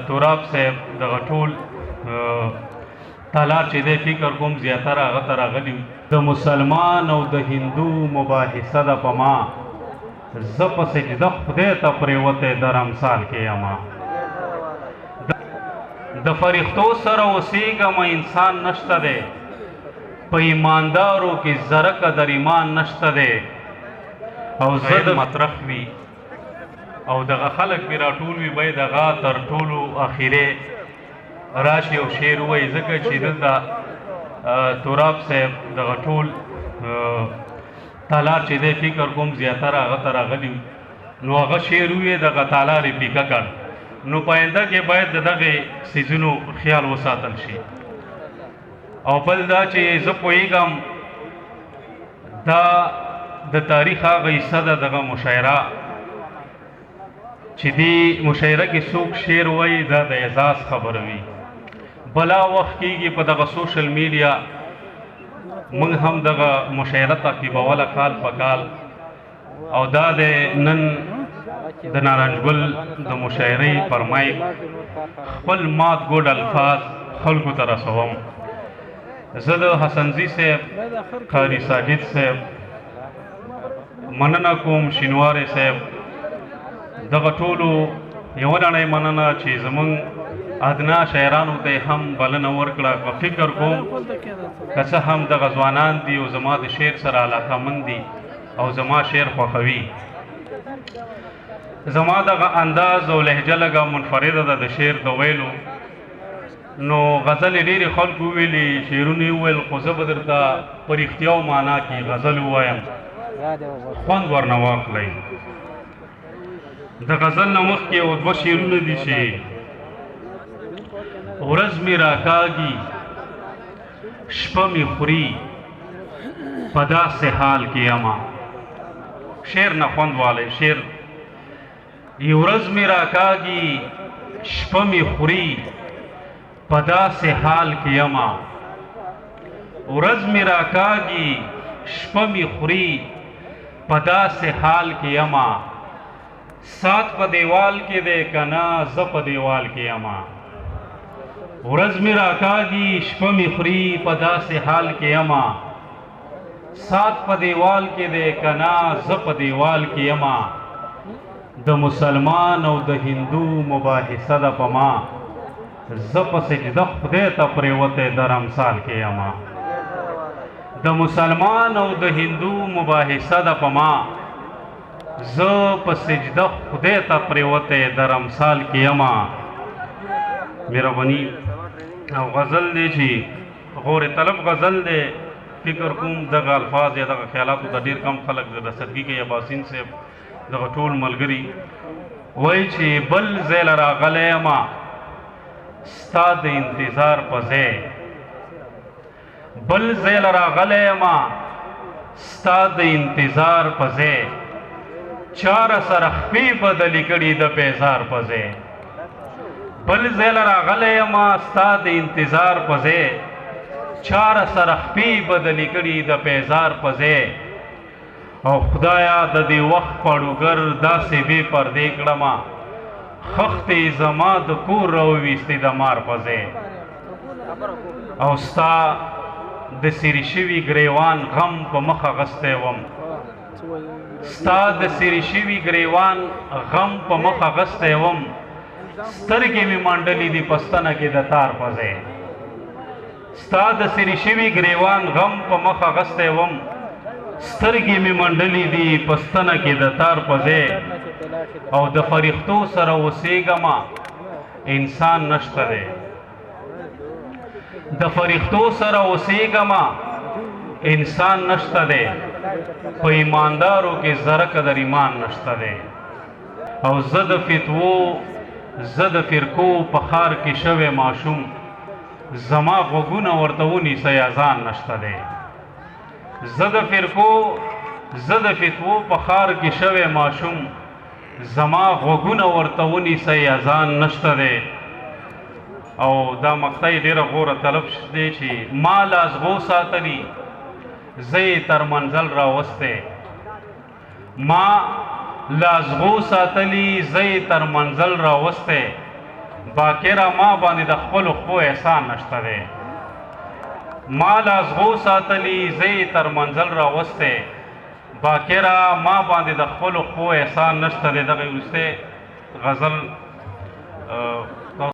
تراب صاحب دغه ټول تالار چې دی فکر کوم زیاتره هغه ته راغلي. د مسلمان او د هندو مباحثه ده په ما، زه په سجده خدای ته پرېوتی در امثال کې یم. د فرښتو سره اوسېږم انسان نشته دی، په ایماندارو کې ذره قدر ایمان نشته دی. او زه د مطرح وي او دغه خلک به راټول وي، باید هغه تر ټولو اخیری راشي او شعر ووایي، ځکه چې دلته تراب صاحب دغه ټول تالار چې دی فکر کوم زیاتره هغه ته راغلي، نو هغه شعر ووایي، دغه تالار یې پیکه کړ. نو په آینده کې باید د دغې څیزونو خیال وساتل شي. او بل دا چې زه پوهېږم دا د تاریخ هغه حصه ده، دغه مشاعره چې دې مشاعره کې څوک شعر وایي دا د اعزاز خبره وي. بلا وخت کېږي په دغه سوشل میډیا موږ هم دغه مشاعره تعقیبوله کال په کال، او دا د نن د نارنج ګل د مشاعرې پر مایک خپل مات ګوډ الفاظ خلکو ته رسوم. زه د حسنزي صاحب، قاري ساجد صاحب مننه کوم، شینواری صاحب، دغه ټولو یوه نړۍ مننه چې زمونږ ادنا شاعرانو ته هم بلنه ورکړه. په فکر کوم که څه هم دغه ځوانان دي او زما د شعر سره علاقمند دي او زما شعر خوښوي. زما دغه انداز او لهجه لږه منفرده ده د شعر د ویلو، نو غزل ډېرې خلکو وویلې، شعرونه یې وویل، خو زه به درته په رښتیا او معنا کې غزل ووایم، خوند ورنه واخلئ. د غزل نه مخکې یو دوه شعرونه دي چې ورځ مې راکاږي شپه مې خوري په داسې حال کې یمه. شعر نه خوند والی شعر. یو ورځ مې راکاږي شپه مې خوري په داسې حال کې یمه، ورځ مې راکاږي شپه مې خوري په داسې حال کې یمه، سات په دیوال کې دی که نه زه په دیوال کې یمه. ورځ مې راکاږي شپه مې خوري په داسې حال کې یمه، سات په دیوال کې دی که نه زه په دیوال کې یمه. د مسلمان او د هندو مباحثه ده په ما، زه په سجده خدای ته پرېوتی در امثال کې یمه. د مسلمان او د هندو مباحثه ده په ما، زه په سجده خدای ته پرېوتی در امثال کې یمه. مهرباني. او غزل دی چې غور طلب غزل دی، فکر کوم دغه الفاظ یا دغه خیالاتو ته ډېر کم خلک رسیدګي کوي. اباسین صاحب دغه ټول ملګري وایي چې بل ځای له راغلی یم ستا د انتظار په ځای، بل ځای له راغلی یم ستا د انتظار په ځای، چا راسره خپې بدلې کړي د پیزار په ځای. بل ځای له راغلی یم ستا د انتظار په ځای، چا راسره خپې بدلې کړي د پیزار په ځای. او خدایا د دې وخت پاړوګر داسې بې پردې کړمه، خښتې زما د کور راوویستې د مار په ځای. او ستا د څیري شوي ګریوان غم په مخه غستی وم، ستا د څیري شوي ګریوان غم په مخه غستی وم، سترګې مې مانډلې دي په ستنه کې د تار په ځای. ستا د څیري شوي ګریوان غم په مخه غستی وم، سترګې مې منډلې دي په ستنه کې د تار په ځای. او د فرښتو سره اوسېږمه انسان نشته دی، د فرښتو سره اوسېږمه انسان نشته دی، په ایماندارو کې ذره قدر ایمان نشته دی. او زه د فتوو زه د فرقو په ښار کې شوی ماشوم، زما غوږونه ورته ونیسئ اذان نشته دی. زه د فرقو زه د فتوو په ښار کې شوی ماشوم، زما غوږونه ورته ونیسئ اذان نشته دی. او دا مقطع یې ډېره غوره طلب دی چې ما لازغو ساتلی زه یې تر منزل راوستی، ما لازغو ساتلی زه یې تر منزل راوستی، باکره ما باندې د خپلو خپو احسان نشته دی. ما لازغو ساتلی، زه یې تر منزل راوستی. باکره ما باندې د خپلو خپو احسان نشته دی. دغه وروستی غزل.